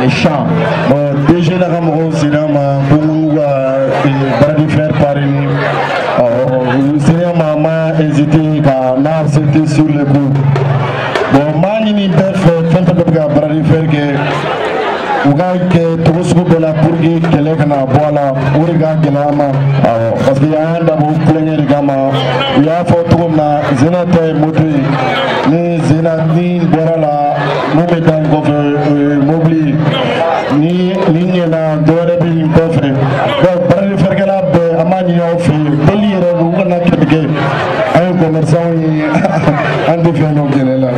Les champs. Bon, DG la mɔgɔw sera ma ko ka bras de fer parrainer. U sera ma ma hésité ka n'a accepté sur le coup. Bon, m'a ɲini bɛɛ fɛ fɛn fɛn bɛ ka bras de fer kɛ u ka kɛ cogo sugu bɛɛ la pour que kɛlɛ kana bɔ a la, o de ka gɛlɛn an ma. Awɔ, parce que an y'an dabɔ kulonkɛ de kama. U y'a fɔ cogo min na, Zena ta ye moto ye. Ni Zena ni bɔra la, mun bɛ taa nin kɔfɛ o ye mobili. Ni ɲɛna dɔ wɛrɛ bɛ nin kɔfɛ. Donc bras de fer kɛla bɛɛ an b'a ɲini aw fɛ yen, deli yɛrɛ u kana kɛlɛ kɛ. An ye commerçant ye, an tɛ fɛn dɔn kɛlɛ la.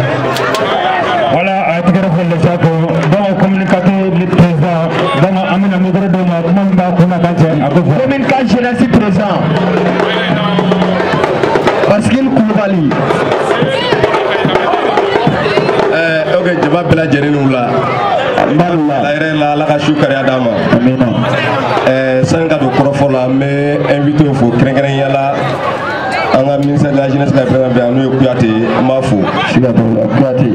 Voilà, a tigɛrɛ fɔ le sako. Donc communicateur le président, donc an bɛna micro d'o ma, kuma min b'a kun na ka cɛ a ko fɔ. Communicateur jeunesse président Pascal Koulibaly. Ok, jama bɛɛ lajɛlen ni wula. Ala yɛrɛ la, Ala ka su kariya d'an ma. Amina. Sani ka don kɔrɔfɔ la, an bɛ invité fo kɛrɛnkɛrɛnnenya la, an ka ministère de la jeunesse ka président bɛ yan, n'o ye Kuyate ye, an b'a fo. Siga t'o la, Kuyate.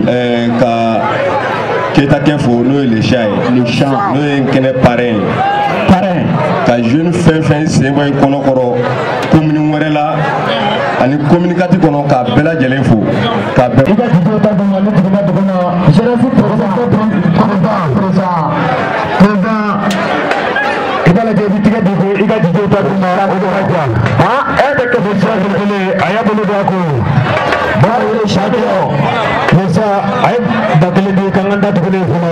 Ka Keita kɛ fo, n'o ye Lecha ye. Lecha. N'o ye kɛnɛ parrain ye. Parrain. Ka jeune fɛn fɛn sen bɔ i kɔnɔ kɔrɔ commune wɛrɛ la ani commune 4 kɔnɔ, k'a bɛɛ lajɛlen fo. K'a bɛɛ. I ka jiji ta dɔn ne jiginna dugu ma. Jeunesse président président président. I b'a lajɛ i bɛ tigɛ di ko i ka jiji ta dun ma, o de ka jan. Han, e bɛ kɛ fo sira kelen a y'a bolo don a kun. Baara wele champion. Musa a ye ba kelen di k'an ka datugulen fana.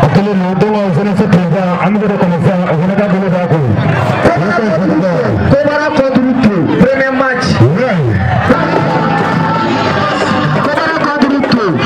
O kelen don, donc jeunesse président an bɛ kɔnɔ sisan, o fana ka bolo don a kun. Kobara contre tout, premier match. Kobara contre tout.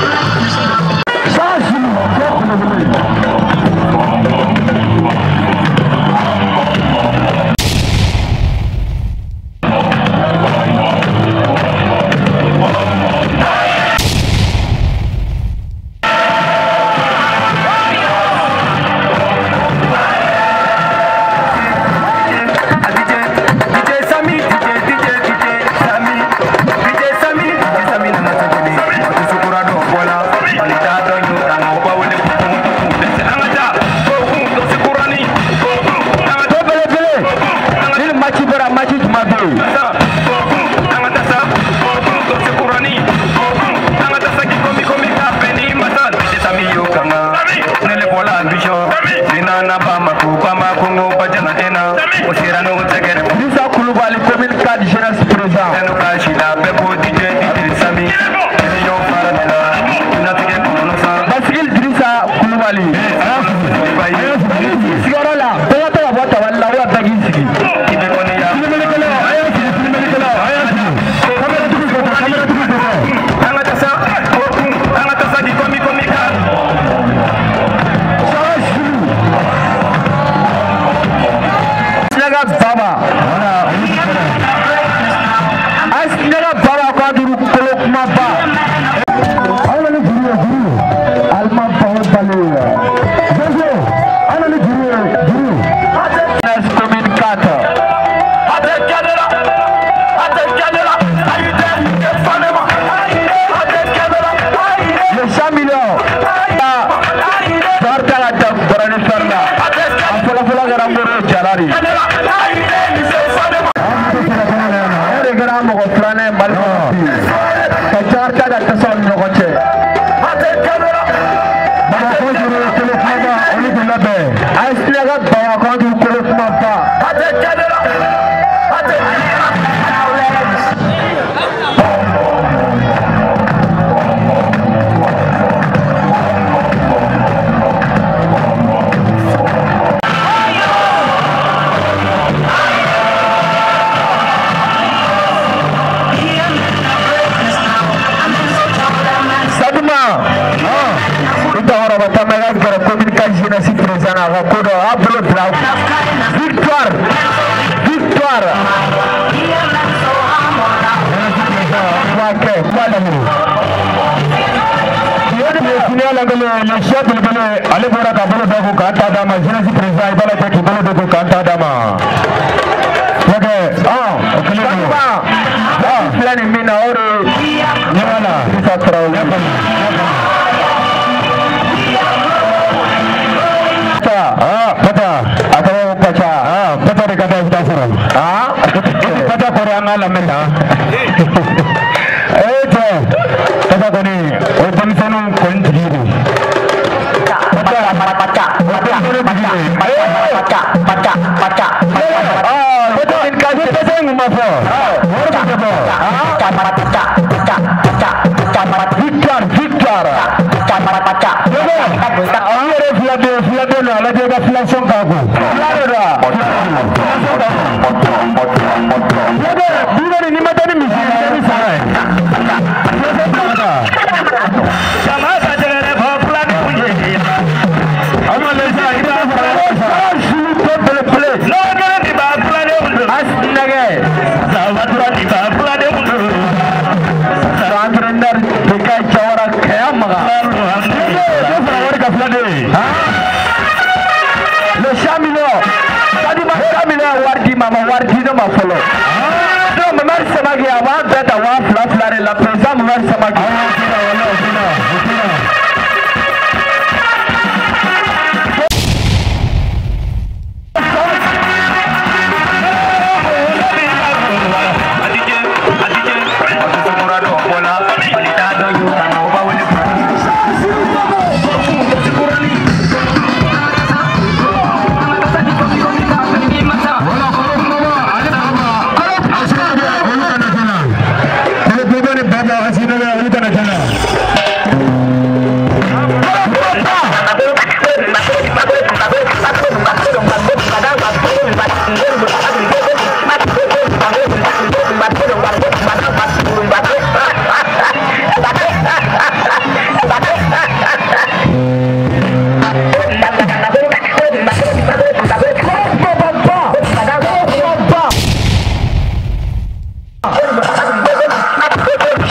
Kulubali. E de kɛra mɔgɔ filanan ye Mali kɔnɔ bi ka Jakarta ka tasaw ni ɲɔgɔn cɛ. Bamakɔ juru kolo kumaba olu kun labɛn. AS ka Bamakɔ dun kolo kumaba. Victoire, victoire. Ale bɔra ka bolo da ko k'an ta d'a ma jeunesse président i b'a lajɛ k'i bolo da ko k'an ta d'a ma. Fulakɛ o kelen don. Filɛ nin min na o de ɲɛ b'a la. Isa Tarawele. Pata. A tɔgɔ ko Pacha. Pata de ka taa i bɛ taa sɔrɔ. Pata kɔrɔ an k'a lamɛn tan. Ee cɛ Pata kɔni o denmisɛnninw kɔni tigi don. Pata o denmisɛnninw tigi don. Pata Pata. Pata ni Pata in kun ma fɔ. Wari kun tɛ bɔ. Victoire, victoire. An yɛrɛ filaden don a lajɛ i ka filasɔn k'a kun. Fila de don wa? Fulakɛ bi kɔni n'i ma taa ni misi ye i bɛ taa ni saga ye. Aw ma lajɛ sisan i bɛ taa fara Asinɛgɛ. Entraîneur Bekayi Jawara Kɛya Maga. Dɔ fara wari kan filaden ye. Le 100 millions. Sadima 100 millions ye wari di ma, a ma wari di ne ma fɔlɔ. Donc Mamadi Samake a b'a bɛɛ ta 2000 2000 de la président Mamadi Samake. Awɔ, o fana, o fana, o fana. Kolo kumaba ni Baba Asinɛgɛ olu kana jana.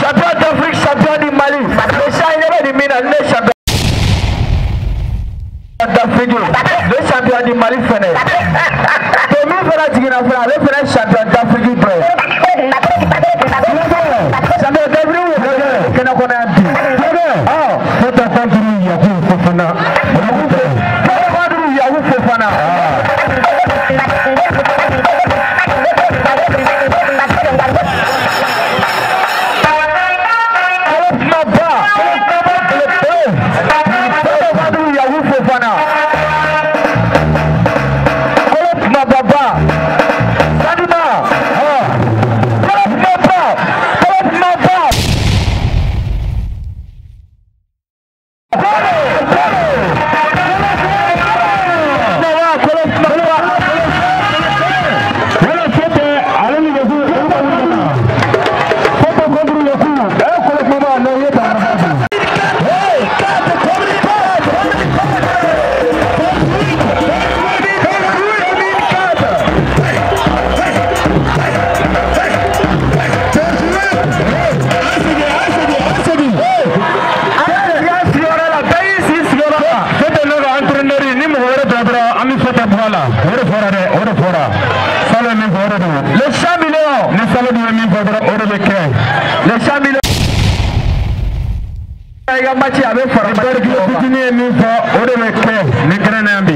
Champion d'Afrique, champion du Mali. Le champion du Mina, le champion d'Afrique, le champion du Mali fɛnɛ. To min fana jiginna fana, ale fana champion d'Afrique bɛɛ. Champion d'Afrique wo kɛnɛ kɔnɔ yan bi. Fota contre Yaku Fofana. Fota contre Yaku Fofana. Kolo kumaba, kolo kumaba belebele. Fota contre Yaku Fofana. Kolo kumaba ba. Sadima. Kolo kumaba, kolo kumaba. Kolo, kolo. Kolo kumaba. Wala Fota ale ni Yaku olu ka wuli ka na. Fota contre Yaku kolo kumaba n'o ye Bangaraba. Sigiyɔrɔ la, bɛɛ y'i sigi sigiyɔrɔ la. Fota n'a ka entraîneur ni mɔgɔ wɛrɛ bila dɔrɔn an bɛ Fota bɔ a la. O de fɔra dɛ, o de fɔra. Salo ye min fɔ o de don. Le 100 millions. Ni Salo dun ye min fɔ dɔrɔn o de bɛ kɛ. Le 100 millions. I ka match a bɛ fara Ni match Barikile tɔw kan. fitinin ye min fɔ o de bɛ kɛ nin kɛnɛ na yan bi.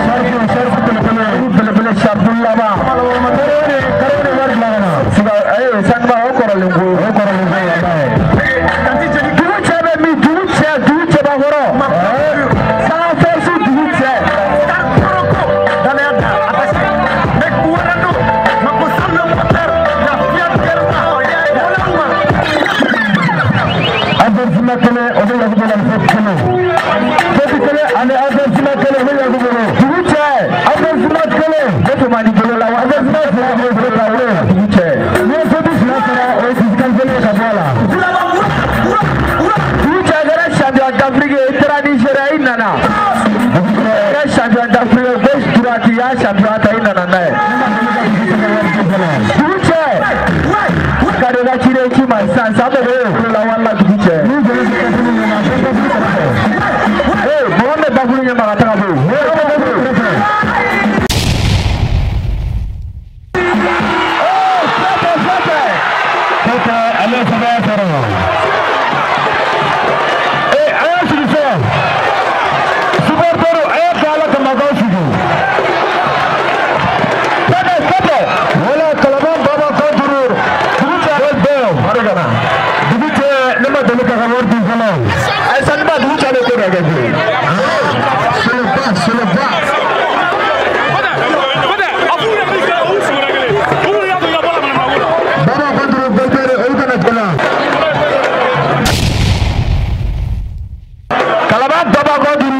Sarifu belebele sarifu laban. Karo wari bila ka na. Siga Sanba o kɔrɔlen ko laban. Dugu cɛ bɛ min? Dugu cɛbakɔrɔ. Sanga fɛnsu dugu cɛ. Avertissement kelen o bɛ Yakubu la fo kelen. Fo kelen ani avertissement kelen o bɛ Yakubu bolo. Dugu cɛ avertissement kelen o tun man di bolo la wa avertissement fila bɛ bolo la o ye dugu cɛ. N'i ye fo fila sɔrɔ o ye disqualifié ka bɔ a la. Dugu cɛ kɛra champion d'Afrique ye i taara Nigéria i nana. I kɛra champion d'Afrique gauche droite i y'a champion ta i nana n'a ye. Dugu cɛ. Ka de ka ciden ci ma sisan san bɛ bolo la wari la dugu cɛ. Mɔgɔ min bɛ bakuru ɲɛma ka taga bɔ yen. Fɛtɛ ale sɛbɛn sɔrɔ. A y'a sigi fɛ. Supporters a y'a kɛ Ala kama k'aw sigi. Fɛtɛ. Wala Kalaban Baba contre dugu cɛ ne ma deli ka wari di fɔlɔ. Ayi Sanba dugu cɛ bɛ ko dɔ kɛ koyi. Soloba. Baba contre Golbert olu kana joona. Kalaban Baba contre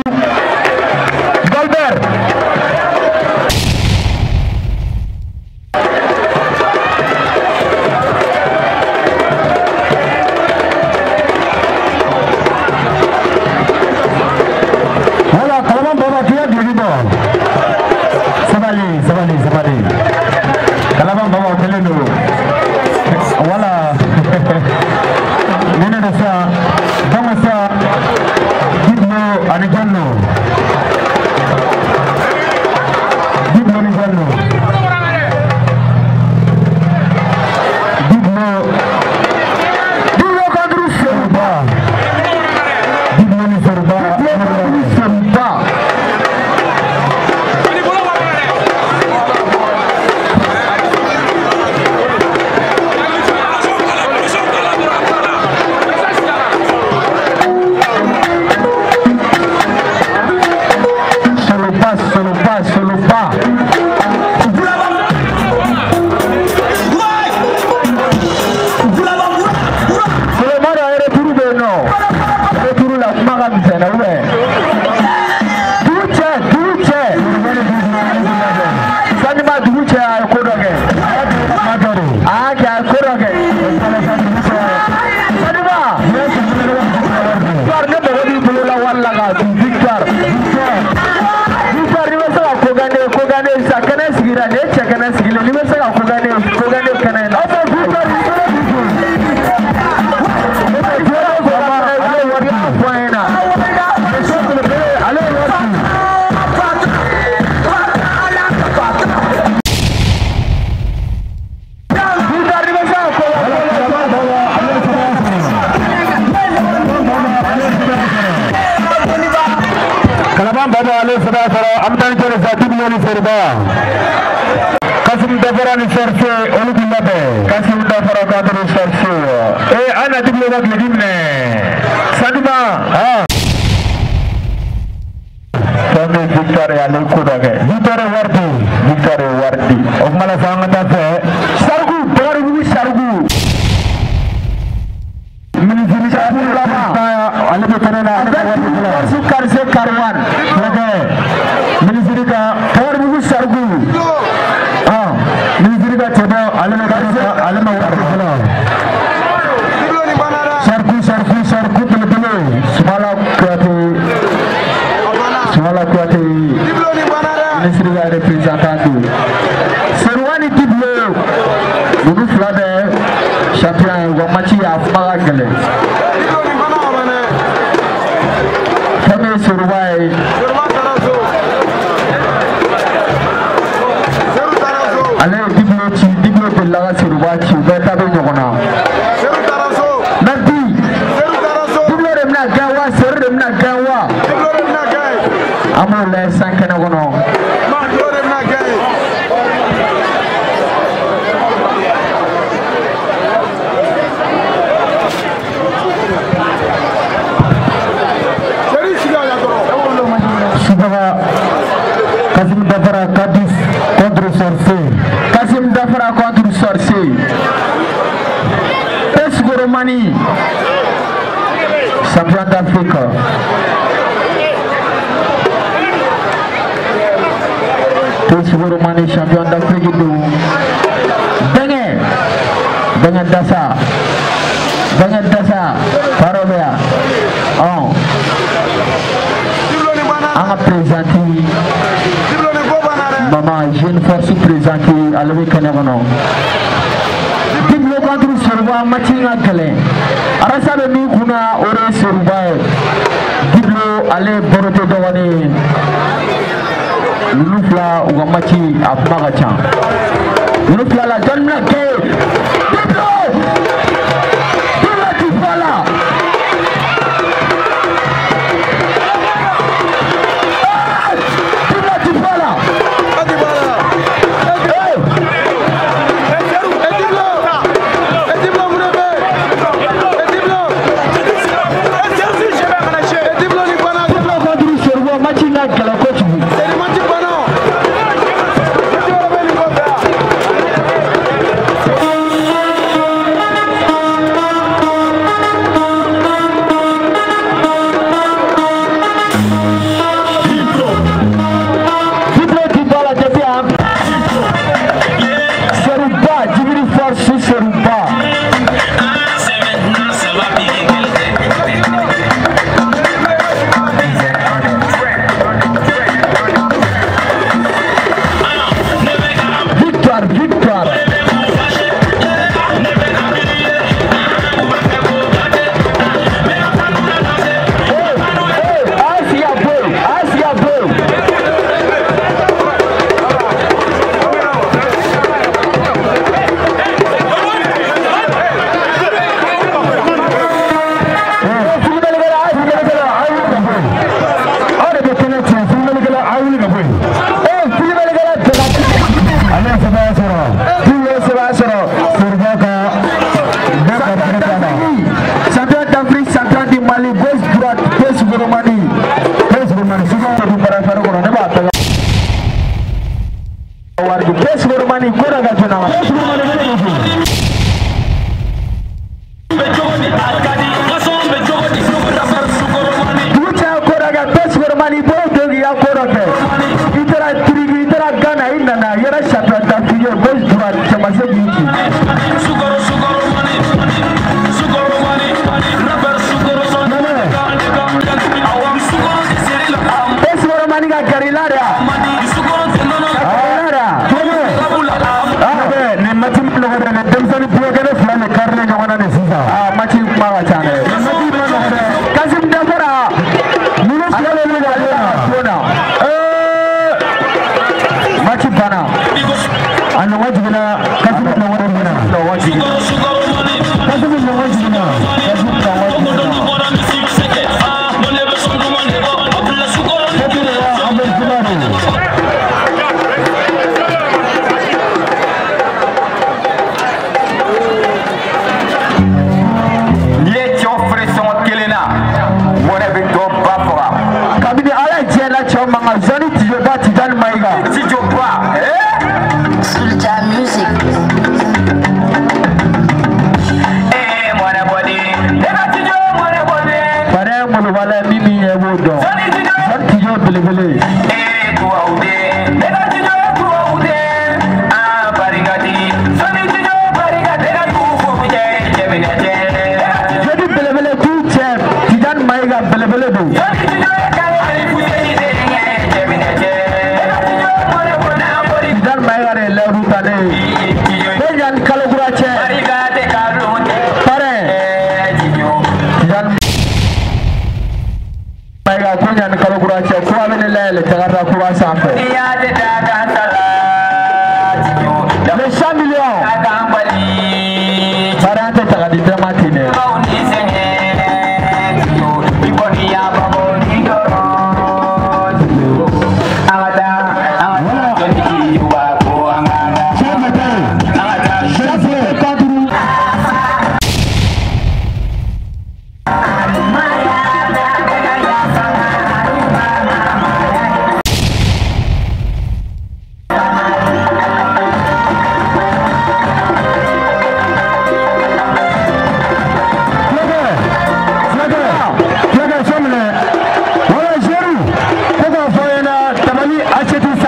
Golbert. Sabali. Kalaban Baba kelen don. Wala. Ni ne de sa. Donc sa. Diblo ani Jallo. Diblo ni Jallo. Diblo. Diblo contre Soruba. Diblo ni Soruba. Diblo contre Soruba. Soloba. Solomani a retour bɛ yen nɔ. Retour la kuma ka misɛn na ou bien. Dugu cɛ. Sanima dugu cɛ a ye ko dɔ kɛ. A y'a kɛ a ye ko dɔ kɛ. Sanima. Victoire ne mago b'i bolo la wari la k'a dun victoire. Victoire n'i bɛ se ka ko gane sisan kɛnɛ sigira nin ye cɛ kɛnɛ sigilen n'i bɛ se ka ko gane kɛnɛ in na. Aw bɛ victoire i bolo b'i kun. Ale ye wari fɔ an ɲɛna. Ale ye wari di. Victoire n'i bɛ se ka ko Kalaban Baba ale sɛbɛn sɔrɔ an bɛ taa ni jɔn sa Diblo ni Soruba. Kasim Dafara ni Sɛrse olu tun labɛn. Kasim Dafara contre Sɛrse. An na Diblo ka duloki minɛ. Sanuma. Fɛn min Victoire ye ale ko dɔ kɛ. Victoire ye wari di. Victoire ye wari di. O kuma la sa an ka taa fɛ. Sariku Bakaribugu Sariku. Minisiri laban. Ale bɛ kɛnɛ na. Karise Kariwan. Minisiri ka Bakaribugu Sariku. Minisiri ka cɛbɔ ale bɛ kɛnɛ na ale ma wari fɔlɔ. Sariku belebele. Sumala Kuyate. Minisiri ka représentant don. Seruwani Diblo. Ninnu fila bɛɛ champion ye u ka match a kuma ka gɛlɛn. Fɛn min ye Soruba ye. Ale ye Diblo ci, Diblo delila ka Soruba ci, u bɛɛ ta bɛ ɲɔgɔn na. Mais bi, Diblo de bɛna gɛn wa, Seru de bɛna gɛn wa? An b'o lajɛ sisan kɛnɛ kɔnɔ. Dafara Kadif contre Sorcier. Kassim Dafara contre Sorcier. Pesgoromani, champion d'Afrique. Pesgoromani, champion d'Afrique du Bengue, Bengue Dassa, Bengue Dassa, Parobea. Oh. On a présenté maman jeune force présentée à l'Owe Kanagono. Diblo contre Soruba match nga gɛlɛn. Arasa bɛ min kunna o de ye Soruba ye. Diblo ale Borote dɔgɔnin ninnu fila u ka match a kuma ka ca. Ninnu fila la jɔnni bɛna kɛ ye? Diblo! Diblo ti fɔ la.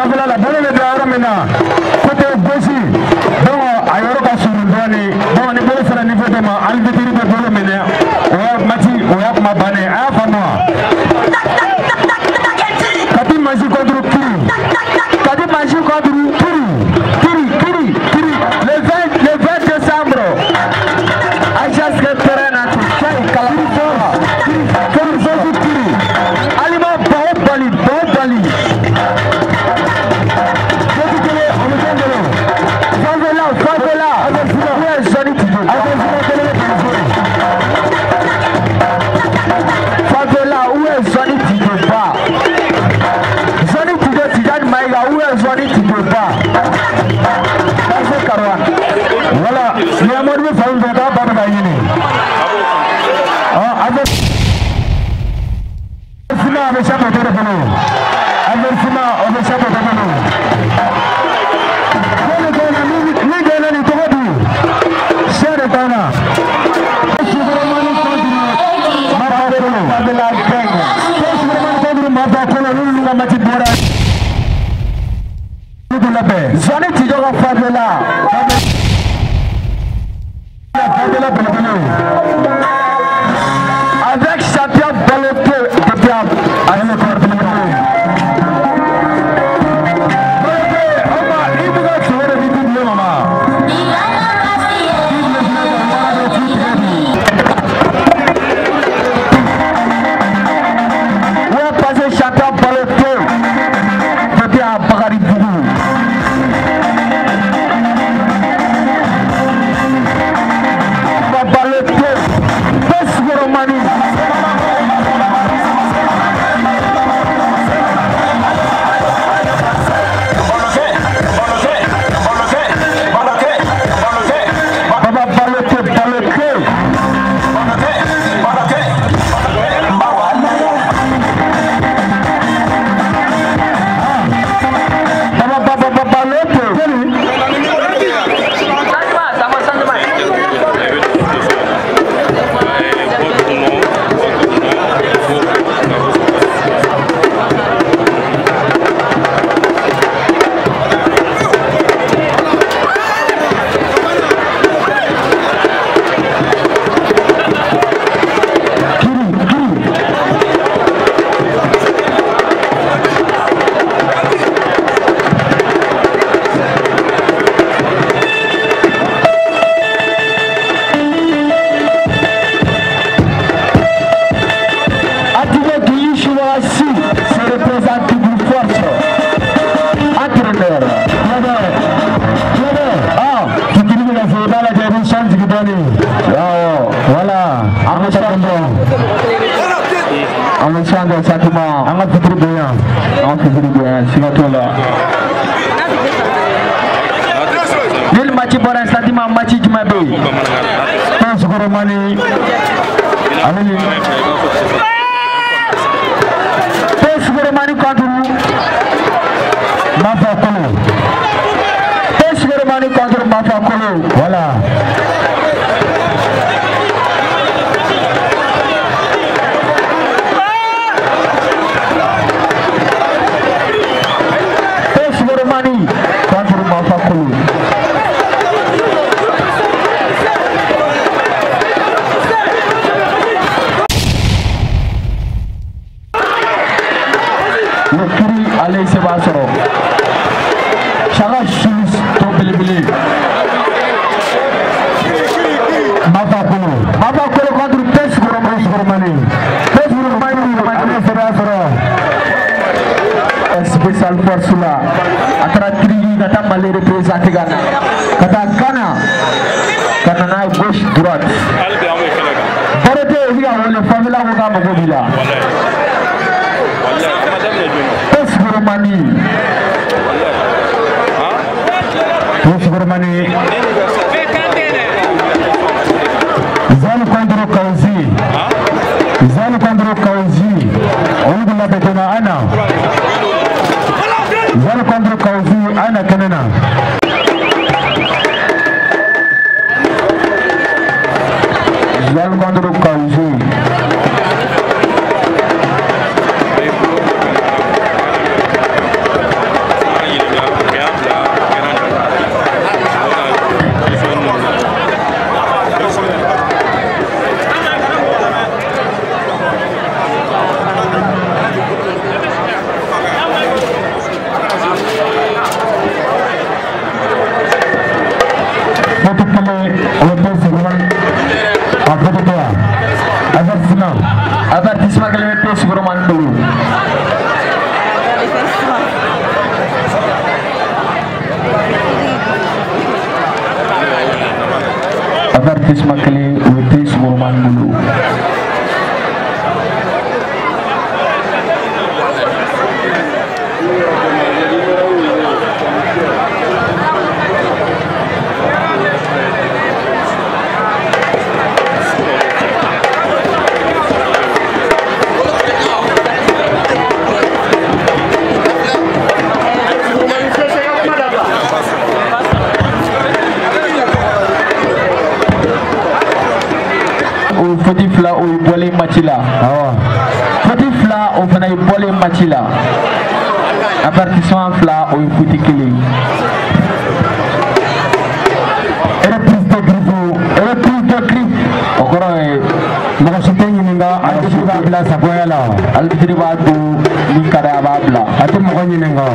sanfɛla la bolo bɛ bila yɔrɔ min na côté gauche donc a yɔrɔ ka surun dɔɔni donc ni bolo sera niveau dɔ ma arbitre bɛ bolo minɛ o y'a match o y'a kuma bannen a y'a faamu wa. Kati Maji contre Kiri. Kati Maji contre Kiri. Kiri Kiri Kiri le 20 décembre. Agence de terrain à Kiri Kalaban. Kiri Kiri Kiri. Alima Baobali Baobali. Favela Favela. Où est Johnny Tido? Favela où est Johnny Tido ba? Johnny Tido Tidjane Maïga où est Johnny Tido ba? Merci Karouane. Voilà, ni Amadou bɛ fan min fɛ k'a ba bɛ k'a ɲini. Avertissement a bɛ Chapeau de bolo. Avertissement o bɛ Chapeau de bolo. Ni gɛnna nin tɔgɔ dun. Sɛ de t'an na. Sukoromani contre Mafa Kolo. Favela gang. Sukoromani contre Mafa Kolo n'olu ka match bɔra. Olu k'u labɛn. Johnny Tido ka Favela. Favela belebele. Avec champion Baloté depuis Ale kɔrɔ belebele. Baloté o ma i bɛ ka sogo de di bilen mama. Où est passé champion Baloté depuis à Bakaribougou. Baloté, Pesgoromani. Baba Baloté, Baloté. Baba Baba Baloté. Voilà, an ka dɔn. An bɛ san dɔ Fatima. An ka fitiri bonya. An ka fitiri bonya siga t'o la. Ni match bɔra Fatima match jumɛn bɛ yen? Tan Sukoromani ale ni. Tan Sukoromani contre Mafa Kolo. Tan Sukoromani contre Mafa Kolo. Voilà. Contre Mafa Kolo. Le Kiri ale se b'a sɔrɔ. Chaka Jules to belebele. Mafa Kolo. Mafa Kolo contre Pesgoromani. Sukoromani. Pesgoromani ale se b'a sɔrɔ. Spécial force la. A taara Turquie ka taa Mali représenté ka na. Ka taa Ghana. Ka na n'a ye gauche droite. Baloté i bɛ ka wele Favela ko k'a mago b'i la. Pesgoromani. Pesgoromani. Zanu contre Kauzi. Zanu contre Kauzi. Olu bɛ labɛn joona an na. Zanu contre Kauzi an na kɛnɛ na. Zanu contre Kauzi. Avertissement kelen o ye te Sumoromani bolo. Faute fila o ye bɔlen match la. Awɔ. Faute fila o fana ye bɔlen match la. Avertissement fila o ye faute kelen. Reprise de griffe. Reprise de griffe. O kɔrɔ ye mɔgɔ si tɛ ɲininka, arbitre b'a bila sagoya la. Arbitre b'a don min ka d'a ye a b'a bila. A tɛ mɔgɔ ɲininka.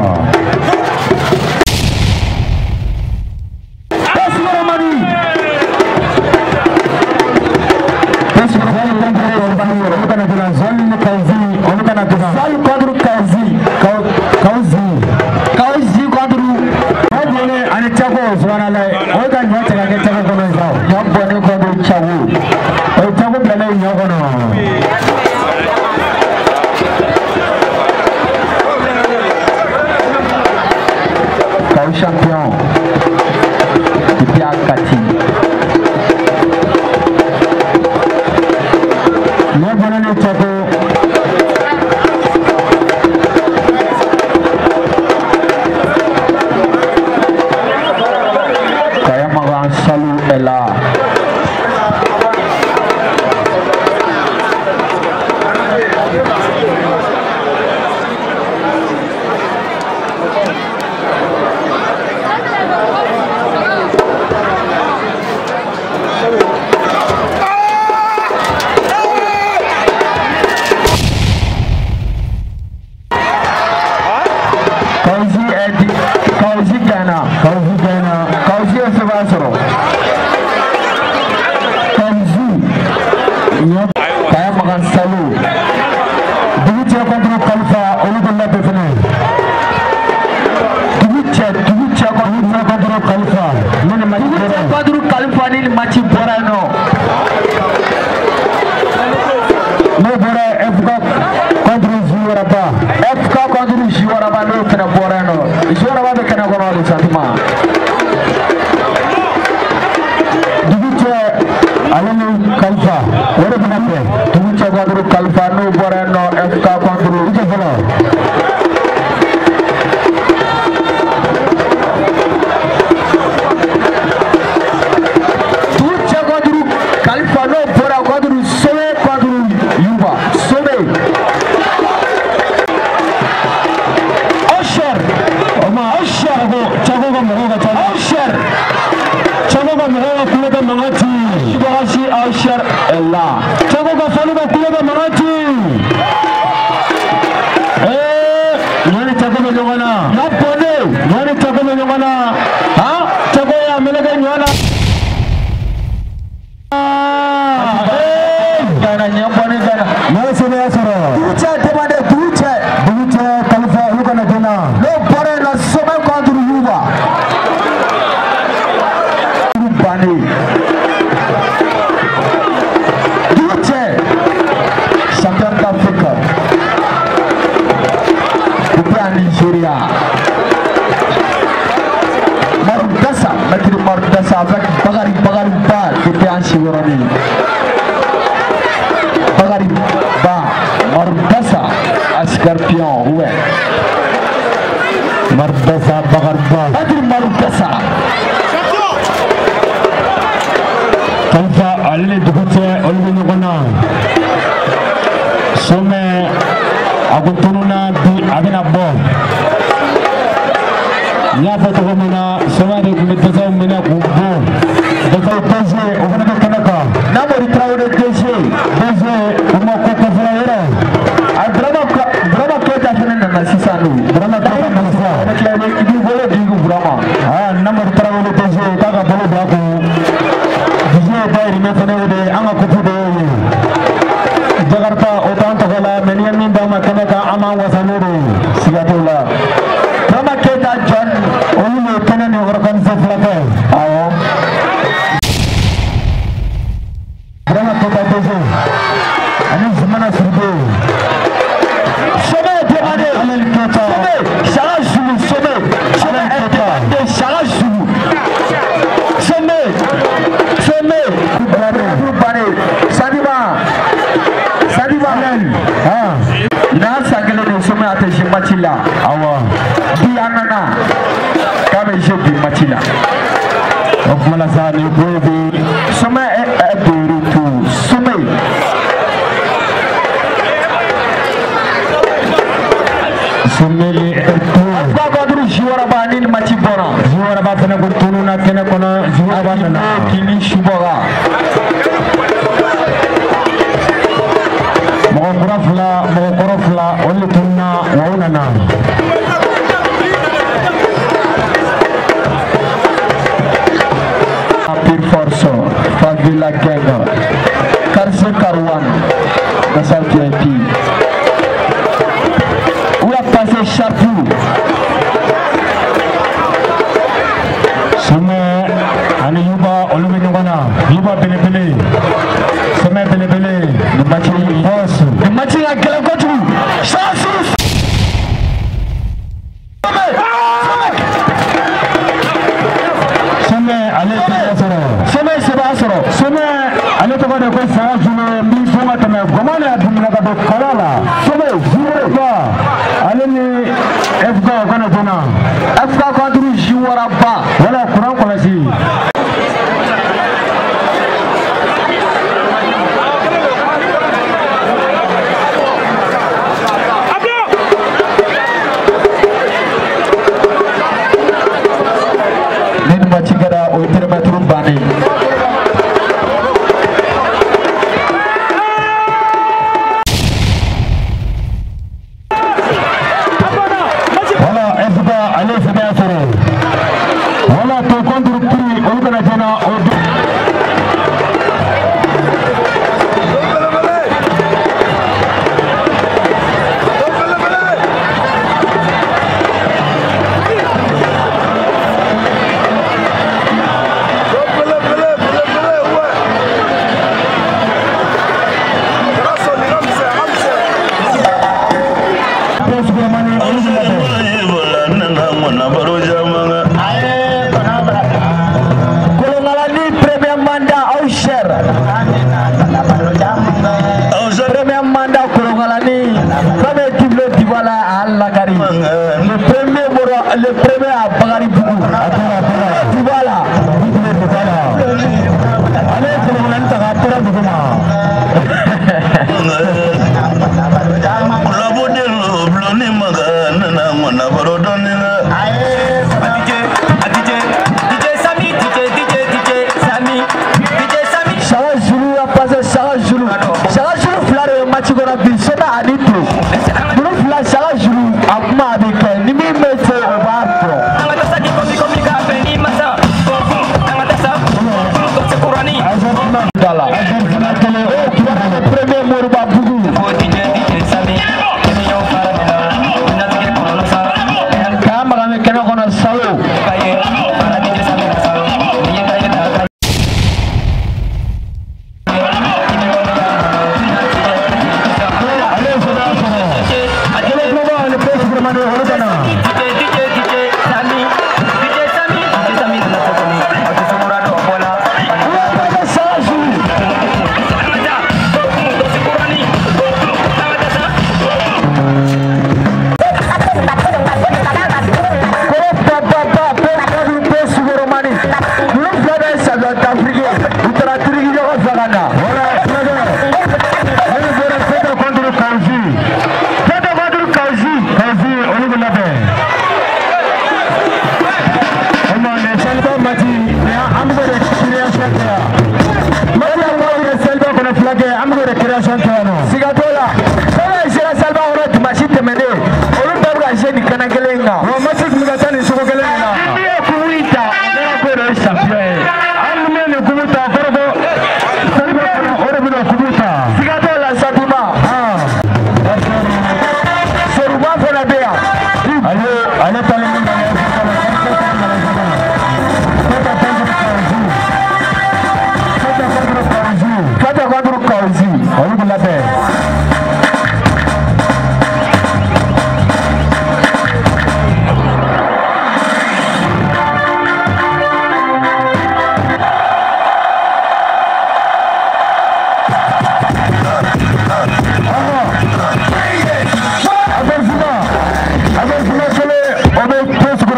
Champion depuis à Kati. Kayamagan Salou est là. la. Awɔ. Bi a nana k'a bɛ jouer bi match la. O kuma la sa nin ko bi. Sommet est de retour. Sommet. Sommet est FK contre Jiwaraba ni match bɔra. Jiwaraba fana ko tununa kɛnɛ kɔnɔ Jiwaraba nana. Kini Subaga. Mɔgɔ kura fila mɔgɔ kɔrɔ fila olu de tununa wa u nana. Pure Force, Favela Gang, Karse Karwan, dans sa VIP. Où a passé Chapou? Sommet ani Yuba olu bɛ ɲɔgɔn na. Yuba belebele. Sommet belebele. Le match force. Le match a gɛlɛn kojugu. Chance. Sommet. Sommet ale tɔgɔ sɔrɔ. Sommet seba sɔrɔ. Sommet ale tɔgɔ de ko Saga Zulu n b'i fo ka tɛmɛ gɔmɔ de y'a dumuni ka don kala la. Sommet Zulu ale ni FK o kana joona. FK contre Jiwaraba. Wala kuran kɔlɔsi. Ni nin match kɛra o ye périmètre bannen ye. Voilà, FK ale sɛbɛn sɔrɔ. Voilà, to contre prix olu kana joona o don. Kolonkalani premier mandat aw cher. Premier mandat Kolonkalani fɛn bɛ Dibilo Diba la a lakari. Le premier moro le premier à Bakaribugu. Diba la. Ale ye Kolonkalani ta k'a tɛrɛ dugu ma. Saga Zulu a passé Saga Zulu. Saga Zulu fila de bɛ match kɔnɔ bi Sommet ani To. Ninnu fila Saga Zulu a kuma a bɛ kɛ ni min bɛ se o b'a dɔn. Da la.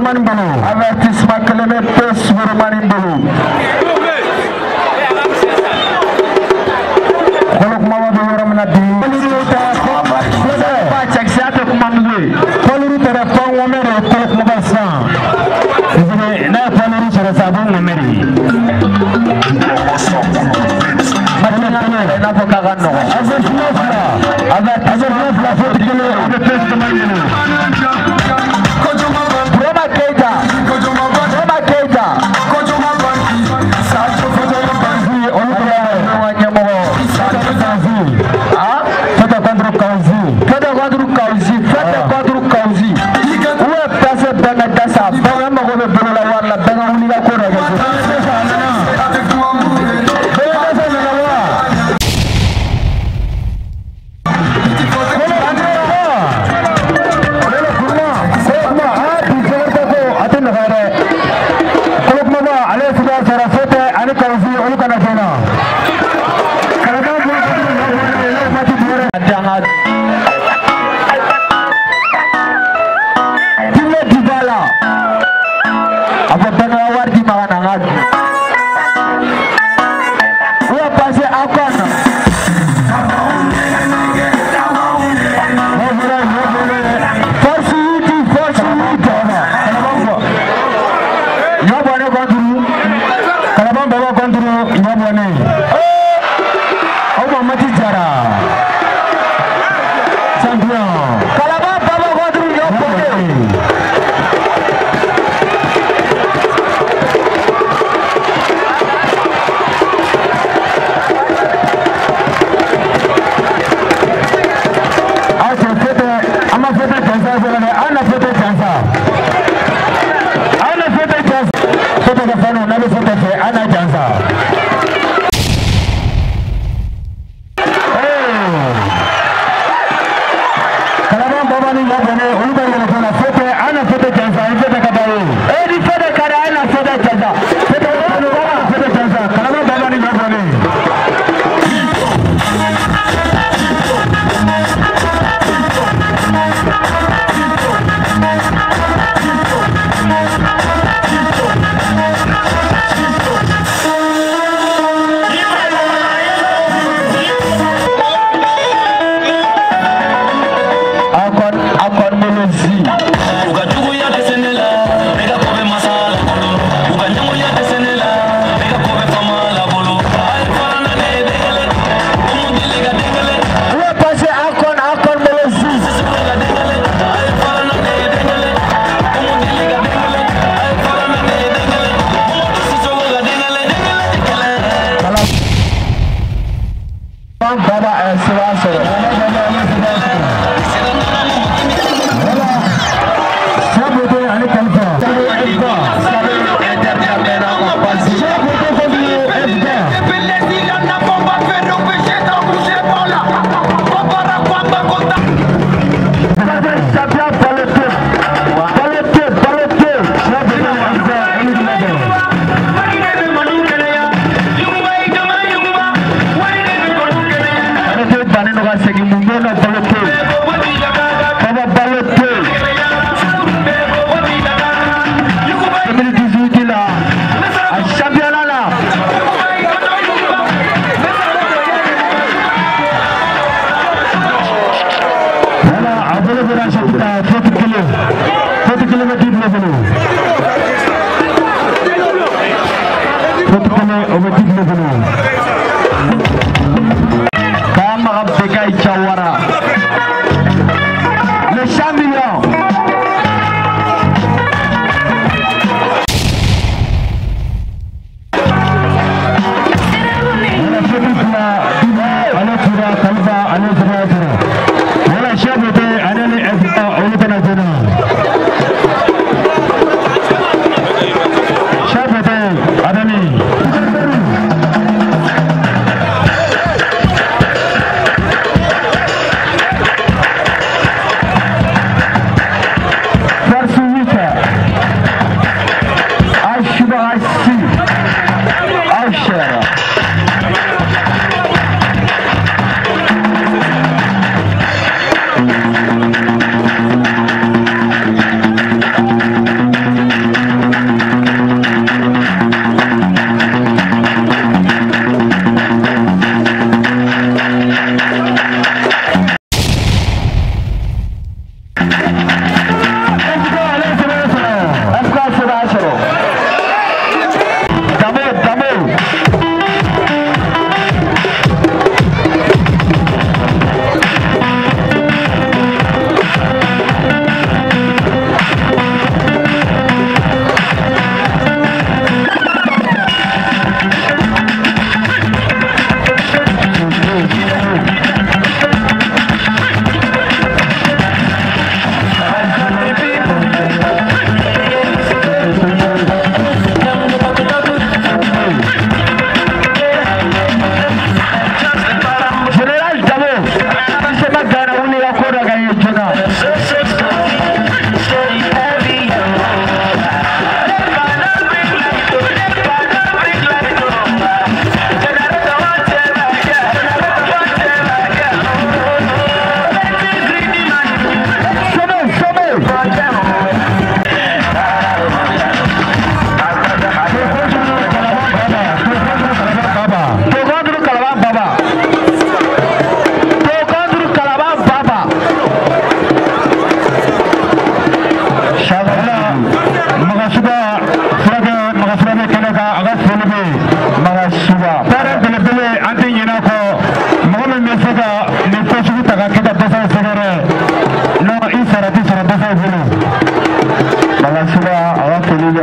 Woromani bolo. Avertissement kelen bɛ PS Woromani bolo. Kolo kumaba bɛ yɔrɔ min na bi. Ba cɛkisɛya tɛ kuma mugu ye. Pɔluru tɛ dɛ, pɔn ŋɔmɛ de ye kolo kumaba sisan. N'a ye pɔluru sɔrɔ sisan a b'o ŋɔmɛ de. I n'a fɔ k'a ka nɔgɔn. Avertissement fila. Avertissement fila fo kelen o bɛ PS Woromani bolo. Burama Keita. Burama Keita. Olu tɛ ɲɛmɔgɔ. Fɛtɛ contre Kawuzi. Fɛtɛ contre Kawuzi. Fɛtɛ contre Kawuzi. U ye pase bɛɛ ka da sa. Bɛɛ ka mago bɛ bolola wari la. Bɛɛ ka wuli ka ko dɔ kɛ.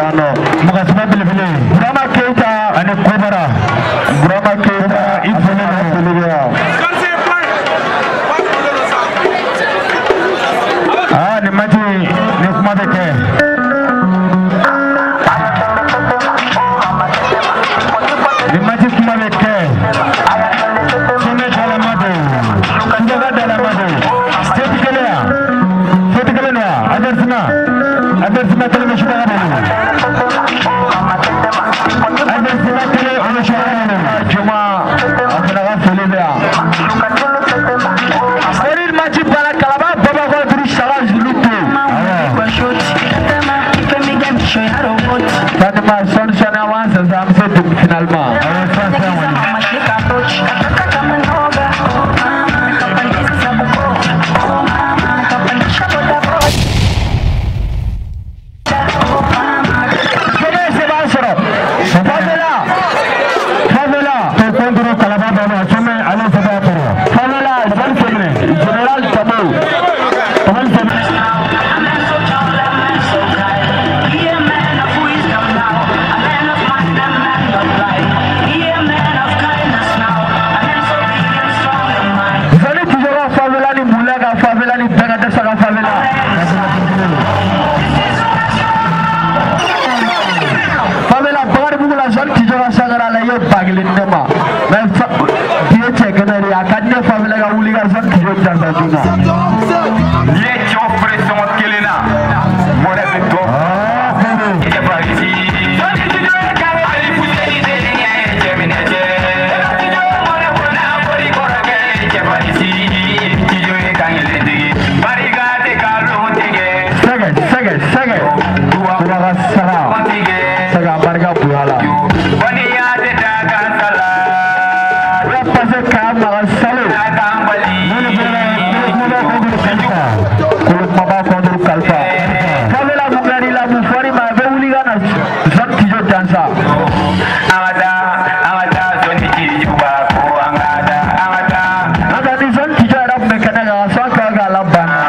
yan nɔ. Mɔgɔ saba belebele. Burama Keyita ani Kobara. Burama Keyita i folen don. Foli bɛ yan. Aa nin match nin kuma bɛ kɛ. Nin match kuma bɛ kɛ. Sommet dalama don. Kujaga dalama don. Seti kelen yan. Seti kelen don wa? Avertissement. Avertissement kelen bɛ Subaga bolo. Avertissement kelen o bɛ Subaga bolo. Juma a fana ka foli bɛ yan. Ko ni match banna Kalaba Baba contre Saga Zulu to. Sanima sɔni sɔni an b'an sɛnsɛn an bɛ se demi finale ma. Awɔ sisan sisan kɔni. Sommet se b'a sɔrɔ. Favela. Favela. To contre Kalaba Baba Sommet ale se b'a sɔrɔ. Favela Tabali Sɛmɛnɛ. Général Tabo. Tabali Sɛmɛnɛ. Zani Tijɔ ka favela ni Mula ka favela ni bɛɛ ka dɛsɛ ka favela. Favela Bakaribugu la Zani Tijɔ ka sangara la i ye ba kelen di ne ma. Mais bi ye cɛ kɛnɛ de ye a ka di ne favela ka wuli ka Zani Tijɔ jansa joona. N'i ye cɛw feere sɔngɔ kelen na mɔnɛ bɛ dɔ Aa Kone. Sɛgɛ sɛgɛ sɛgɛ. Kuba ka saga. Saga barika bonya la. U y'a passé k'a maga salo. Minnu fana bɛ Kumaba contre Kalifa. Kolo Kumaba contre Kalifa. Favela mun ka di la mun fɔr'i ma a bɛ wuli ka na Zani Tijɔ dansa. N'o tɛ ni Zani Tijɔ yɛrɛ tun bɛ kɛnɛ kan ka sɔn k'a k'a la banna.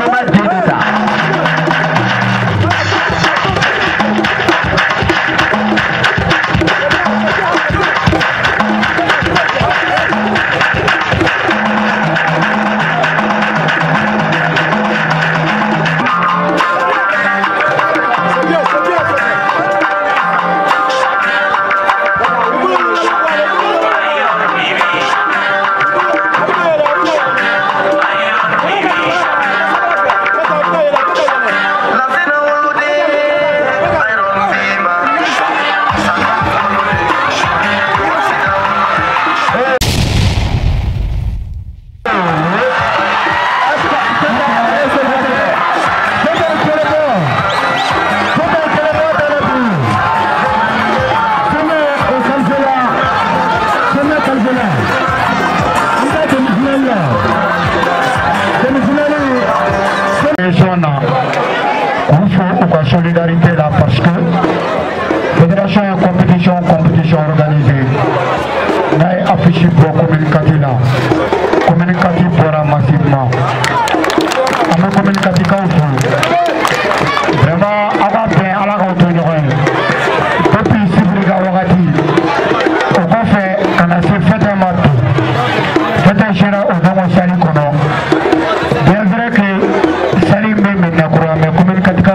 ma den de ta. Solidarité là parce que fédération et compétition organisée n'a affiché pour communicatif là communicatif pour massivement on a communicatif vraiment avant bien à la rencontre depuis Sibiriga Wagati au fait qu'on a fait un matou fait un chéra au bon Sali Kono bien vrai que Sali même mais communicatif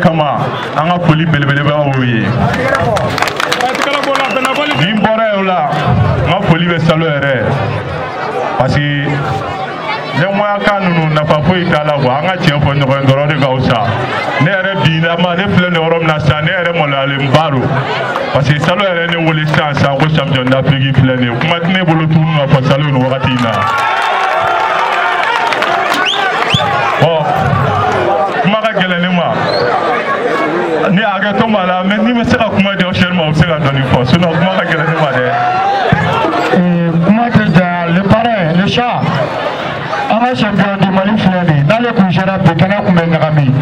kama an ka foli belebeleba y'o ye ni n bɔra yen o la n ka foli bɛ salo yɛrɛ parce que ɲɛmɔgɔyakan ninnu nafa foyi t'a la quoi an ka tiɲɛ fɔ ɲɔgɔn ye dɔrɔn de ka fisa ne yɛrɛ bi ma ne filɛ nin yɔrɔ min na sisan ne yɛrɛ maloyalenba don parce que salo yɛrɛ ne wele sisan sisan ko champion d'Afrique filɛ nin ye kuma tɛ ne bolo tuguni ka fɔ salo nin wagati in na bon kuma ka gɛlɛn ne ma. Ni hakɛ to b'a la mais ni bɛ se ka kuma di aw ma o bɛ se ka dɔɔnin fɔ sinon kuma ka gɛlɛn ne ma dɛ. Kuma tɛ janya le parrain le chat an ka champion du Mali filɛ nin ye n'ale kun sera bi kɛnɛ kun bɛ ɲagami.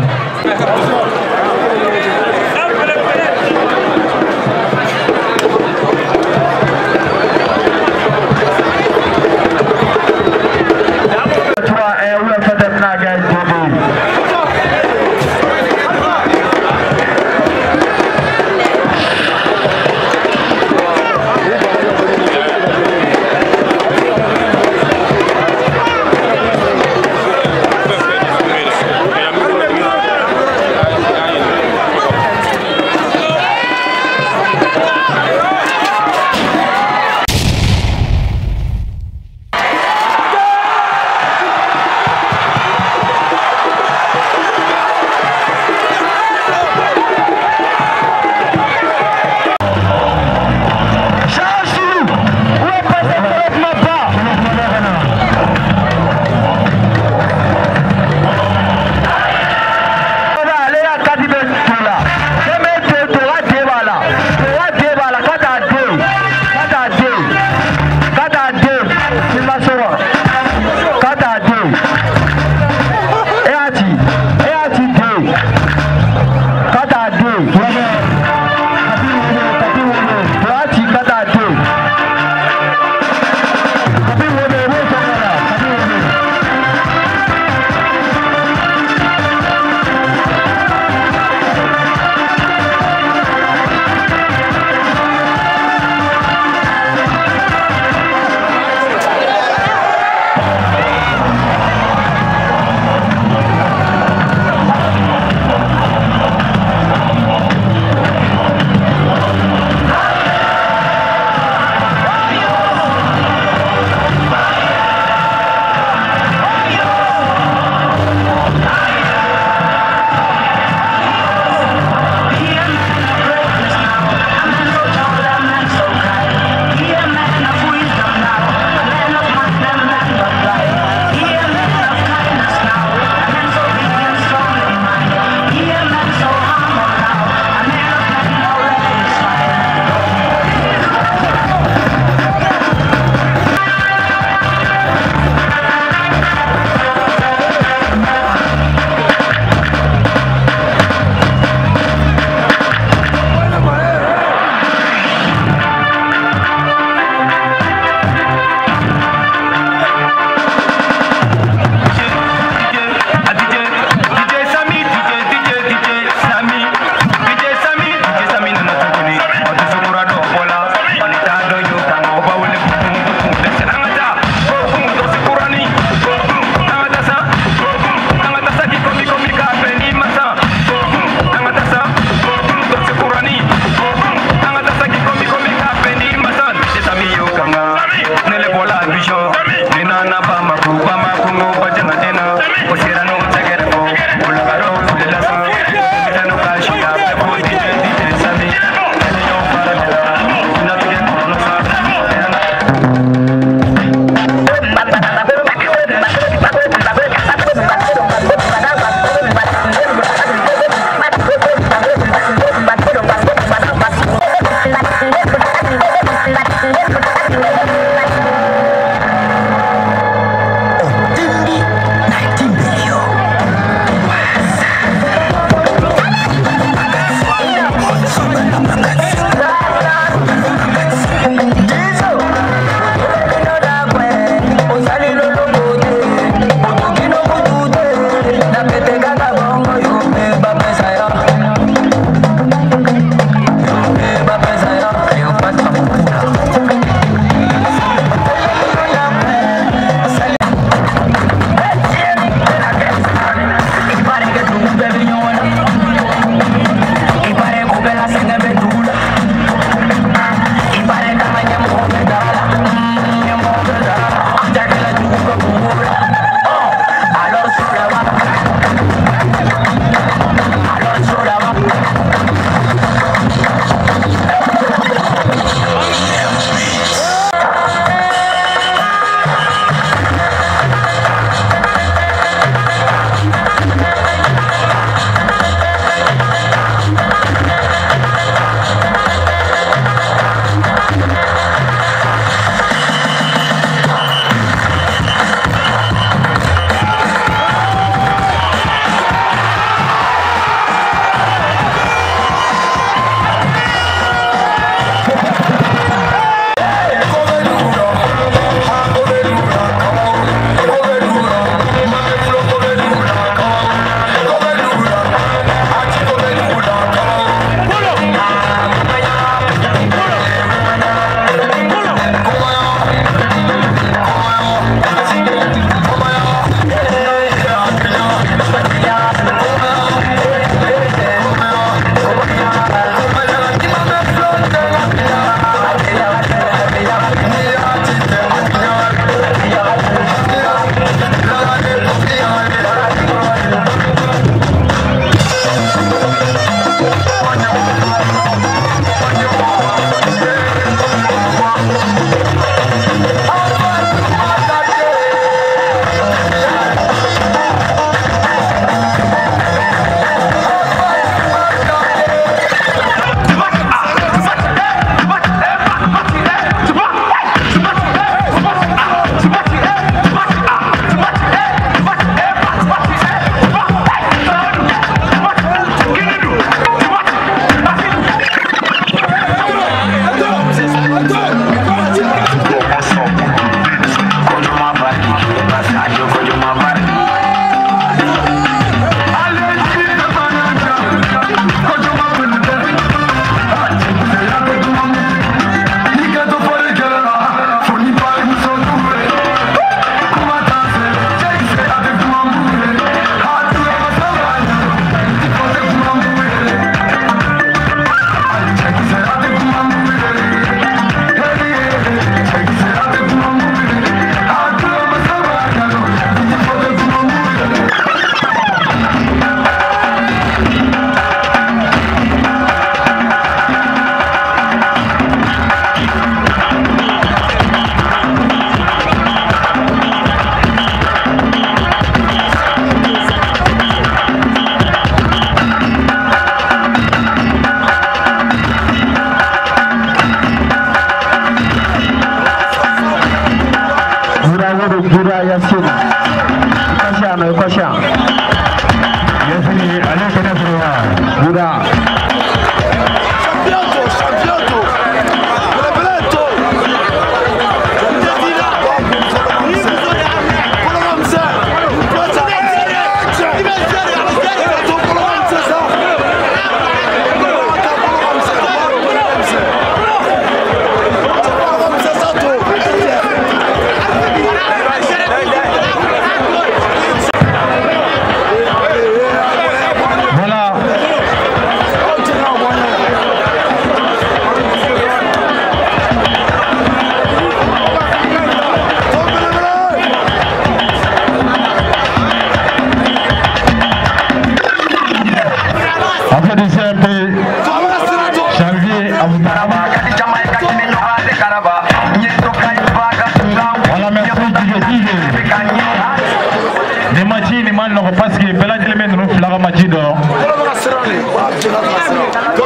Parce que bɛɛ lajɛlen bɛ ninnu fila ka maci dɔn.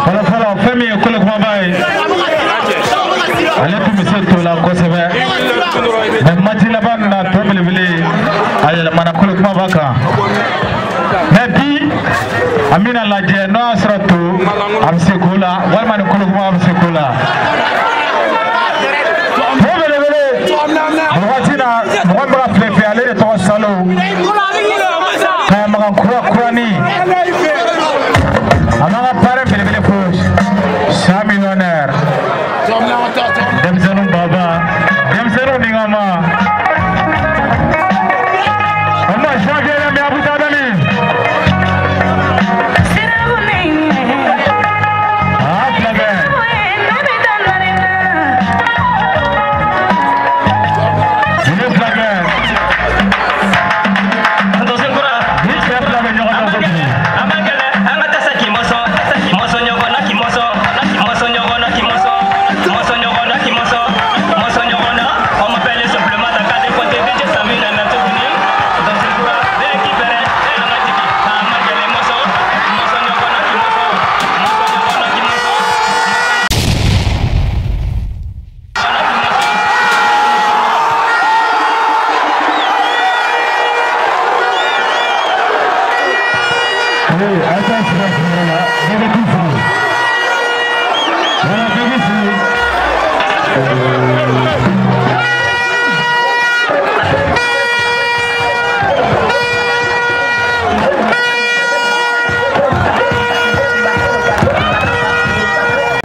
Fɔlɔ fɔlɔ fɛn min ye kolo kumaba ye, ale tun bɛ se to la kosɛbɛ, mais maci laban nin na tɔ belebele a yɛlɛmana kolo kumaba kan. Mais bi an bɛna lajɛ n'o y'a sɔrɔ to a bɛ se ko la walima ni kolo kumaba bɛ se ko la. To belebele nin waati na mɔgɔ min bɛ ka filɛ fɛ ale de tɔgɔ Salo. Kaya makan kura kura Adami. An b'an ka baara belebele fo 100 millionnaire. Denmisɛnninw baba, denmisɛnninw ni ka ma. O ma Janvier Lambi Abuta Adami. Ah, fila bɛɛ. Ninnu fila bɛɛ. Ni cɛ fila bɛ ɲɔgɔn dɔn kojugu.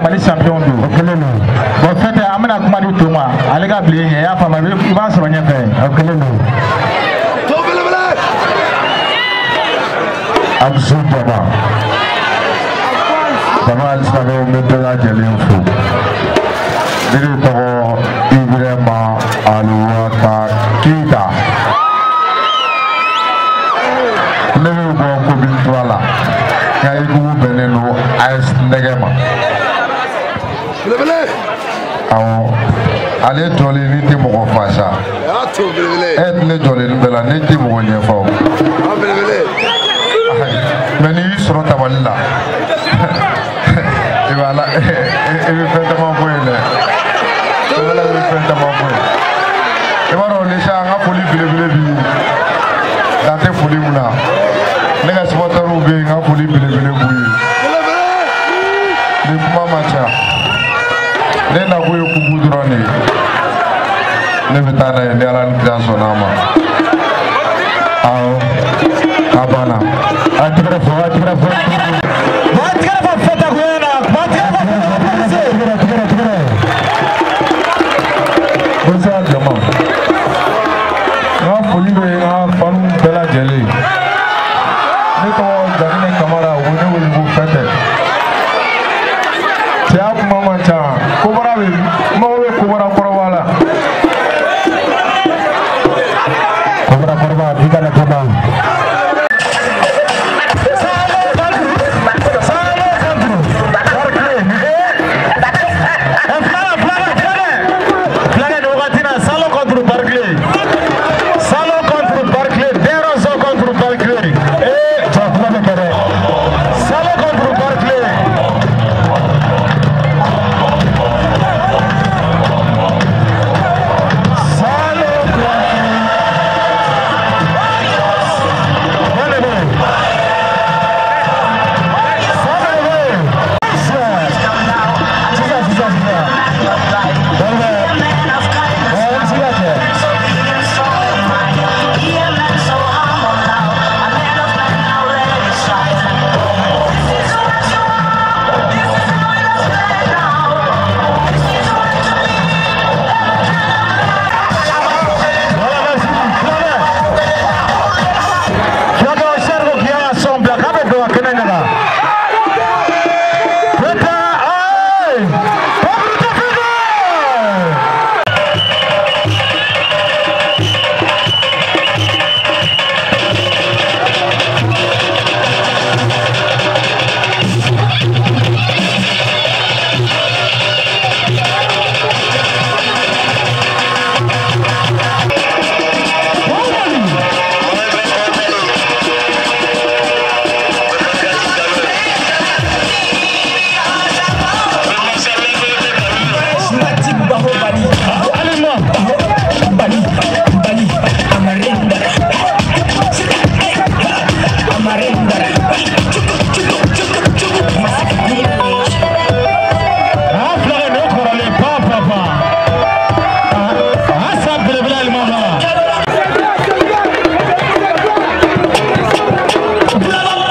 Mali champion don. O kelen don. Bon fɛn tɛ, an bɛna kuma di to ma, ale ka bilen ɲɛ, i y'a faamu, i b'a sɔrɔ ɲɛfɛ. O kelen don. Abusu Jaba. Jama alisilamɛw, n bɛ bɛɛ lajɛlen fo. Ne de tɔgɔ Ibrahima Aluwata Keyita. Ne bɛ bɔ commune 3 la. N ka équipe bɛnnen don AS Nɛgɛ ma. Awɔ, ale jɔlen ni tɛ mɔgɔ fa sa. E ne jɔlen bɛɛ la, ne tɛ mɔgɔ ɲɛfɔ o. Mais n'i y'i sɔrɔ tabali la, i b'a la, i bɛ fɛn caman fɔ yen dɛ. Tabali bɛ fɛn caman fɔ yen. I b'a dɔn Lesa, an ka foli belebele bi ye. Dan tɛ foli mun na. Ne ka supporters bɛ yen, n ka foli belebele b'u ye. Ni kuma ma ca. Ne nakun ye kupu dɔrɔn de ye. Ne bɛ taa n'a ye ni Ala ni kira sɔnna a ma. Awɔ, a banna. A tɛgɛrɛ fɔ, a tɛgɛrɛ fɔ. A tɛgɛrɛ fɔ Fɛta Koyana, a tɛgɛrɛ fɔ Fɛta Koyana. Tɛgɛrɛ, tɛgɛrɛ, tɛgɛrɛ. Bonsoir jama. N ka foli bɛ n ka fanu bɛɛ lajɛlen ye. Ne tɔgɔ Jaginɛ Kamara, u bɛ ne wele ko Fɛtɛ. Cɛya kuma man ca. Kobara bɛ, n mago bɛ kobara kɔrɔba la. Kobara kɔrɔba, bi kana to ban. Bravo!